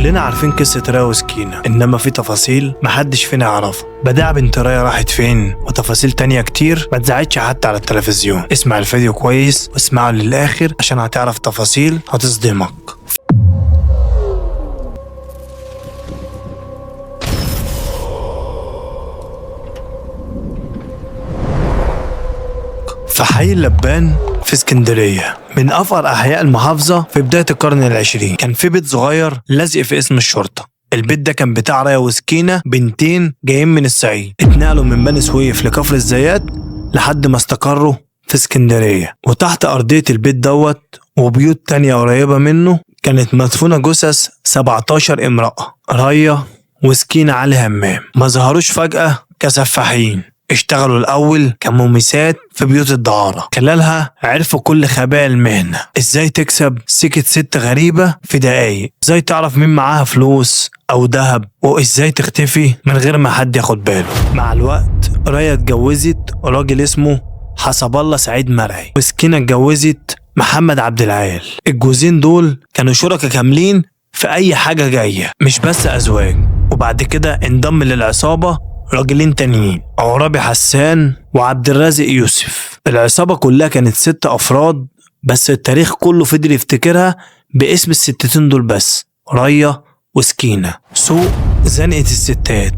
كلنا عارفين قصة رايا وسكينة، إنما في تفاصيل محدش فينا يعرفها. بداع بنت رايا راحت فين، وتفاصيل تانية كتير ما اتذاعتش حتى على التلفزيون. اسمع الفيديو كويس واسمعه للآخر عشان هتعرف تفاصيل هتصدمك. في حي اللبان في اسكندرية، من أفقر أحياء المحافظة في بداية القرن العشرين، كان في بيت صغير لازق في اسم الشرطة. البيت ده كان بتاع رايا وسكينة، بنتين جايين من الصعيد، اتنقلوا من بني سويف لكفر الزيات لحد ما استقروا في اسكندرية. وتحت أرضية البيت دوت وبيوت تانية قريبة منه كانت مدفونة جثث 17 امرأة. رايا وسكينة علي همام ما ظهروش فجأة كسفاحين، اشتغلوا الأول كمميسات في بيوت الدعارة، خلالها عرفوا كل خبايا المهنة، ازاي تكسب سكة ست غريبة في دقايق، ازاي تعرف مين معاها فلوس أو ذهب، وازاي تختفي من غير ما حد ياخد باله. مع الوقت رايا اتجوزت راجل اسمه حسب الله سعيد مرعي، وسكينة اتجوزت محمد عبد العال. الجوزين دول كانوا شركاء كاملين في أي حاجة جاية، مش بس أزواج. وبعد كده انضم للعصابة راجلين تانيين، عرابي حسان وعبد الرازق يوسف. العصابة كلها كانت 6 أفراد، بس التاريخ كله فضل يفتكرها باسم الستتين دول بس، رايا وسكينة. سوق زنقة الستات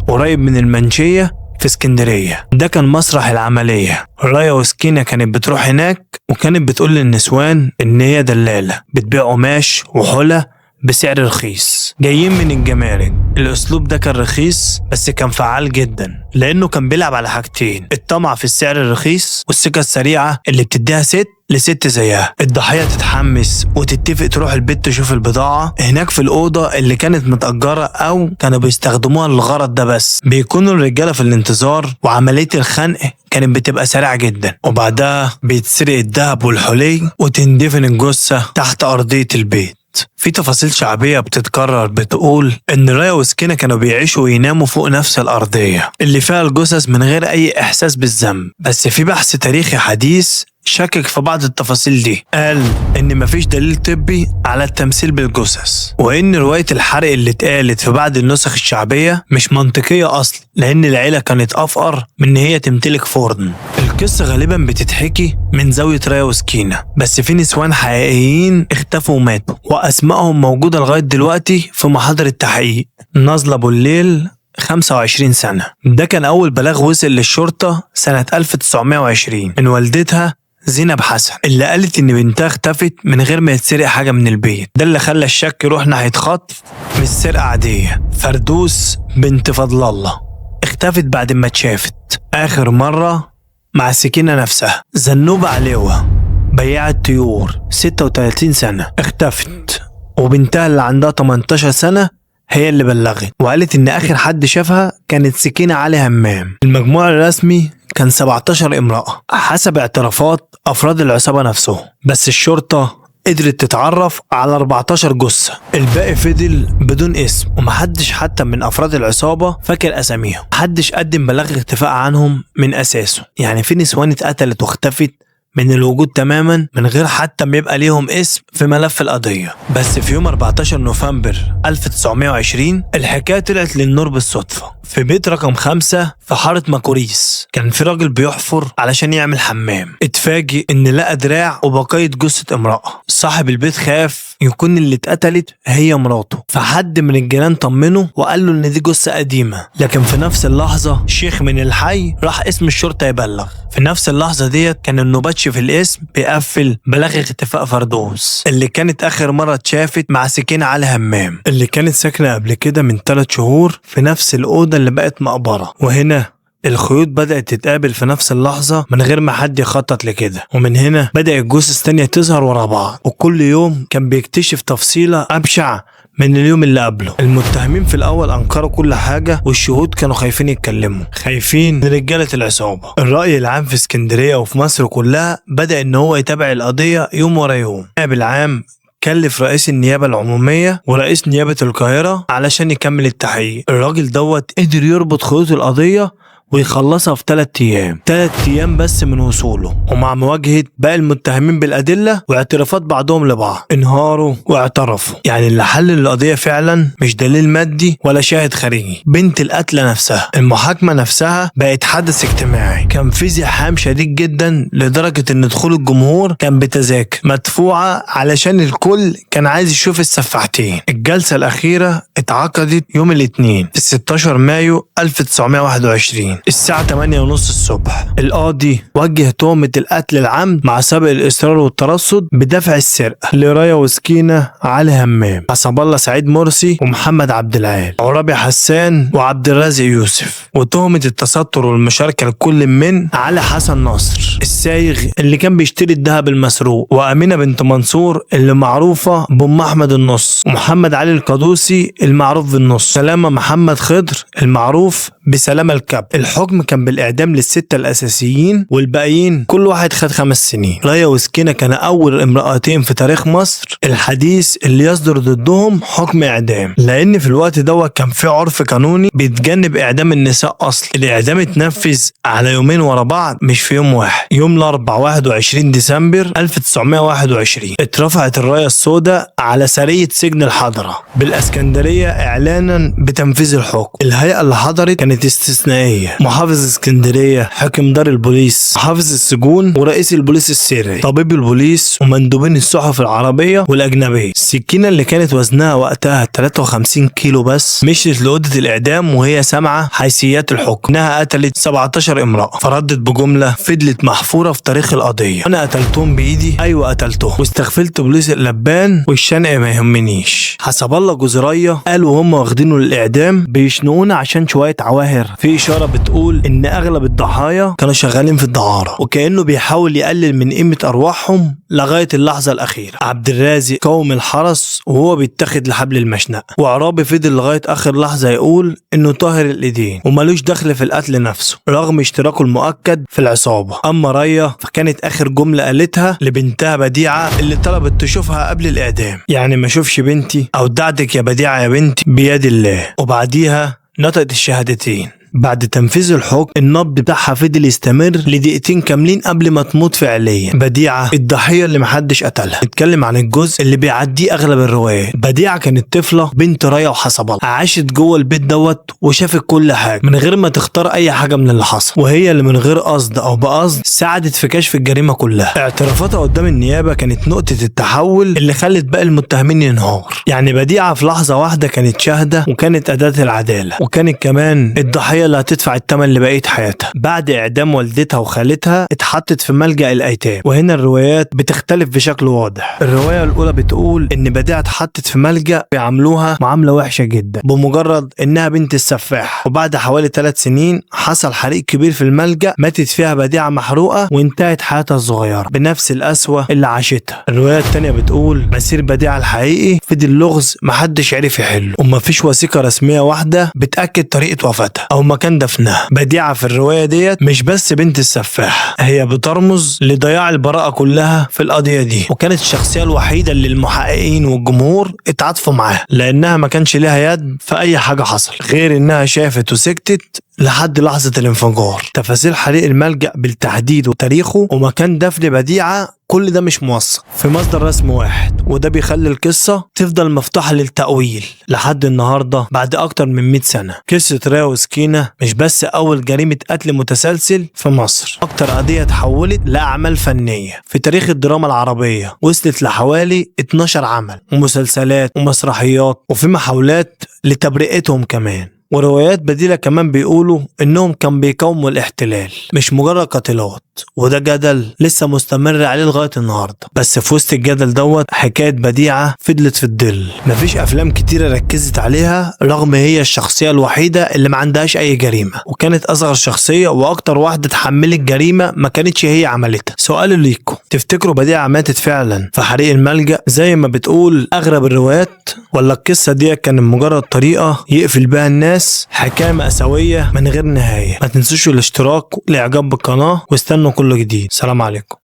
قريب من المنشية في اسكندرية، ده كان مسرح العملية. رايا وسكينة كانت بتروح هناك وكانت بتقول للنسوان إن هي دلالة بتبيع قماش وحلة بسعر رخيص جايين من الجمارك. الاسلوب ده كان رخيص بس كان فعال جدا، لانه كان بيلعب على حاجتين: الطمع في السعر الرخيص والثقة السريعة اللي بتديها ست لست زيها. الضحية تتحمس وتتفق تروح البيت تشوف البضاعة هناك في الأوضة اللي كانت متأجرة أو كانوا بيستخدموها للغرض ده بس. بيكونوا الرجالة في الانتظار، وعملية الخنق كانت بتبقى سريعة جدا، وبعدها بيتسرق الذهب والحلي وتندفن الجثة تحت أرضية البيت. في تفاصيل شعبية بتتكرر بتقول إن رايا وسكينة كانوا بيعيشوا ويناموا فوق نفس الأرضية اللي فيها الجثث من غير أي إحساس بالذنب. بس في بحث تاريخي حديث شكك في بعض التفاصيل دي، قال إن مفيش دليل طبي على التمثيل بالجثث، وإن رواية الحرق اللي اتقالت في بعض النسخ الشعبية مش منطقية أصلا، لأن العيلة كانت أفقر من إن هي تمتلك فرن. القصة غالبا بتتحكي من زاوية رايا وسكينة، بس في نسوان حقيقيين اختفوا وماتوا وأسمائهم موجودة لغاية دلوقتي في محاضر التحقيق. نازلة أبو الليل 25 سنة، ده كان أول بلاغ وصل للشرطة سنة 1920 من والدتها زينب حسن، اللي قالت إن بنتها اختفت من غير ما يتسرق حاجة من البيت. ده اللي خلى الشك يروح ناحية خطف مش سرقة عادية. فردوس بنت فضل الله اختفت بعد ما اتشافت آخر مرة مع سكينة نفسها. زنوبة عليوة بياعة طيور 36 سنة اختفت، وبنتها اللي عندها 18 سنة هي اللي بلغت وقالت إن آخر حد شافها كانت سكينة علي همام. المجموع الرسمي كان 17 امرأة حسب اعترافات أفراد العصابة نفسهم، بس الشرطة قدرت تتعرف على 14 جثة، الباقي فضل بدون اسم، ومحدش حتى من أفراد العصابة فاكر أساميهم، محدش قدم بلاغ اختفاء عنهم من أساسه. يعني في نسوان اتقتلت واختفت من الوجود تماما من غير حتى ما يبقى ليهم اسم في ملف القضية. بس في يوم 14 نوفمبر 1920 الحكاية طلعت للنور بالصدفة. في بيت رقم 5 في حارة ماكوريس كان في راجل بيحفر علشان يعمل حمام، اتفاجئ ان لقى دراع وبقية جثة امرأة. صاحب البيت خاف يكون اللي اتقتلت هي مراته، فحد من الجيران طمنه وقال له ان دي جثة قديمة. لكن في نفس اللحظة شيخ من الحي راح اسم الشرطة يبلغ. في نفس اللحظة ديت كان النوباتش في الاسم بيقفل بلاغ اختفاء فردوس اللي كانت اخر مرة اتشافت مع سكينة علي همام، اللي كانت ساكنة قبل كده من 3 شهور في نفس الأوضة اللي بقت مقبرة. وهنا الخيوط بدأت تتقابل في نفس اللحظة من غير ما حد يخطط لكده، ومن هنا بدأت جثث تانية تظهر ورا بعض، وكل يوم كان بيكتشف تفصيلة أبشع من اليوم اللي قبله. المتهمين في الأول أنكروا كل حاجة، والشهود كانوا خايفين يتكلموا، خايفين من رجالة العصابة. الرأي العام في اسكندرية وفي مصر كلها بدأ إن هو يتابع القضية يوم ورا يوم. النائب العام كلف رئيس النيابة العمومية ورئيس نيابة القاهرة علشان يكمل التحقيق. الراجل دوت قدر يربط خيوط القضية ويخلصها في 3 أيام. 3 أيام بس من وصوله، ومع مواجهة باقي المتهمين بالأدلة واعترافات بعضهم لبعض انهاروا واعترفوا. يعني اللي حل القضية فعلا مش دليل مادي ولا شاهد خارجي، بنت القتلة نفسها. المحاكمة نفسها بقت حدث اجتماعي، كان في زحام شديد جدا لدرجة ان دخول الجمهور كان بتذاكر مدفوعة علشان الكل كان عايز يشوف السفاحتين. الجلسة الأخيرة اتعقدت يوم الاثنين في 16 مايو 1921 الساعة 8:30 الصبح. القاضي وجه تهمة القتل العمد مع سابق الإصرار والترصد بدافع السرقة لرايا وسكينة، علي همام، حسب الله سعيد مرسي، ومحمد عبد العال، عرابي حسان، وعبد الرازق يوسف، وتهمة التستر والمشاركة لكل من علي حسن نصر السايغ اللي كان بيشتري الذهب المسروق، وأمينة بنت منصور اللي معروفة بأم أحمد النص، ومحمد علي القدوسي المعروف بالنص، سلامة محمد خضر المعروف بسلامة الكب. الحكم كان بالإعدام للستة الأساسيين، والباقيين كل واحد خد 5 سنين. رايا وسكينة كان أول امرأتين في تاريخ مصر الحديث اللي يصدر ضدهم حكم إعدام، لأن في الوقت دوت كان في عرف قانوني بيتجنب إعدام النساء أصلا. الإعدام اتنفذ على يومين ورا بعض مش في يوم واحد. يوم الأربعاء 21 ديسمبر 1921 اترفعت الراية السوداء على سرية سجن الحضرة بالاسكندرية إعلانا بتنفيذ الحكم. الهيئة اللي حضرت كانت استثنائية: محافظ اسكندرية، حاكم دار البوليس، محافظ السجون، ورئيس البوليس السري، طبيب البوليس، ومندوبين الصحف العربية والأجنبية. السكينة اللي كانت وزنها وقتها 53 كيلو بس مشيت لأوضة الإعدام وهي سامعة حيثيات الحكم إنها قتلت 17 امرأة، فردت بجملة فضلت محفورة في تاريخ القضية: أنا قتلتهم بإيدي، أيوة قتلتهم، واستغفلت بوليس اللبان والشنق ما يهمنيش. حسب الله جوز ريا قال وهم واخدينه للإعدام بيشنقونا عشان شوية عواهر. في إشارة بتقول إن أغلب الضحايا كانوا شغالين في الدعارة، وكأنه بيحاول يقلل من قيمة أرواحهم لغاية اللحظة الأخيرة. عبد الرازق قوم الحرس وهو بيتاخد لحبل المشنقة، وعرابي فضل لغاية آخر لحظة يقول إنه طاهر الإيدين ومالوش دخل في القتل نفسه رغم اشتراكه المؤكد في العصابة. أما ريا فكانت آخر جملة قالتها لبنتها بديعة اللي طلبت تشوفها قبل الإعدام: يعني ما اشوفش بنتي، أودعتك يا بديعة يا بنتي بيد الله. وبعديها نطقت الشهادتين. بعد تنفيذ الحكم النبض بتاعها فضل يستمر لدقيقتين كاملين قبل ما تموت فعليا. بديعة الضحية اللي محدش قتلها. نتكلم عن الجزء اللي بيعديه اغلب الروايات. بديعة كانت طفلة بنت رايا وحسب الله، عاشت جوه البيت دوت وشافت كل حاجة من غير ما تختار اي حاجة من اللي حصل، وهي اللي من غير قصد او بقصد ساعدت في كشف الجريمة كلها. اعترافاتها قدام النيابة كانت نقطة التحول اللي خلت باقي المتهمين ينهار. يعني بديعة في لحظة واحدة كانت شاهدة، وكانت أداة العدالة، وكانت كمان الضحية اللي هتدفع الثمن لبقية حياتها. بعد إعدام والدتها وخالتها اتحطت في ملجأ الأيتام، وهنا الروايات بتختلف بشكل واضح. الرواية الأولى بتقول إن بديعة اتحطت في ملجأ بيعاملوها معاملة وحشة جدا بمجرد إنها بنت السفاح، وبعد حوالي 3 سنين حصل حريق كبير في الملجأ ماتت فيها بديعة محروقة وانتهت حياتها الصغيرة بنفس القسوة اللي عاشتها. الرواية الثانية بتقول مسير بديعة الحقيقي فضل لغز محدش عرف يحله، ومفيش وثيقة رسمية واحدة بتأكد طريقة وفاتها أو مكان دفنها. بديعة في الرواية ديت مش بس بنت السفاح، هي بترمز لضياع البراءة كلها في القضية دي، وكانت الشخصية الوحيدة اللي المحققين والجمهور اتعاطفوا معاها لأنها ما كانش لها يد في أي حاجة حصل غير إنها شافت وسكتت لحد لحظة الانفجار. تفاصيل حريق الملجأ بالتحديد وتاريخه ومكان دفن بديعة كل ده مش موثق في مصدر رسمي واحد، وده بيخلي القصة تفضل مفتوحة للتأويل لحد النهاردة بعد أكتر من 100 سنة. قصة رايا وسكينة مش بس أول جريمة قتل متسلسل في مصر، أكتر قضية اتحولت لأعمال فنية في تاريخ الدراما العربية، وصلت لحوالي 12 عمل ومسلسلات ومسرحيات، وفي محاولات لتبرئتهم كمان، وروايات بديلة كمان بيقولوا إنهم كان بيقاوموا الاحتلال مش مجرد قاتلات، وده جدل لسه مستمر عليه لغاية النهاردة. بس في وسط الجدل دوت حكاية بديعة فضلت في الظل، مفيش أفلام كتيرة ركزت عليها رغم هي الشخصية الوحيدة اللي ما عندهاش أي جريمة، وكانت أصغر شخصية وأكتر واحدة اتحملت جريمة ما كانتش هي عملتها. سؤال ليكم، تفتكروا بديعة ماتت فعلا في حريق الملجأ زي ما بتقول أغرب الروايات، ولا القصة دي كانت مجرد طريقة يقفل بها الناس حكاية مأساوية من غير نهاية؟ ما تنسوش الاشتراك والإعجاب بالقناة واستنوا كل جديد. سلام عليكم.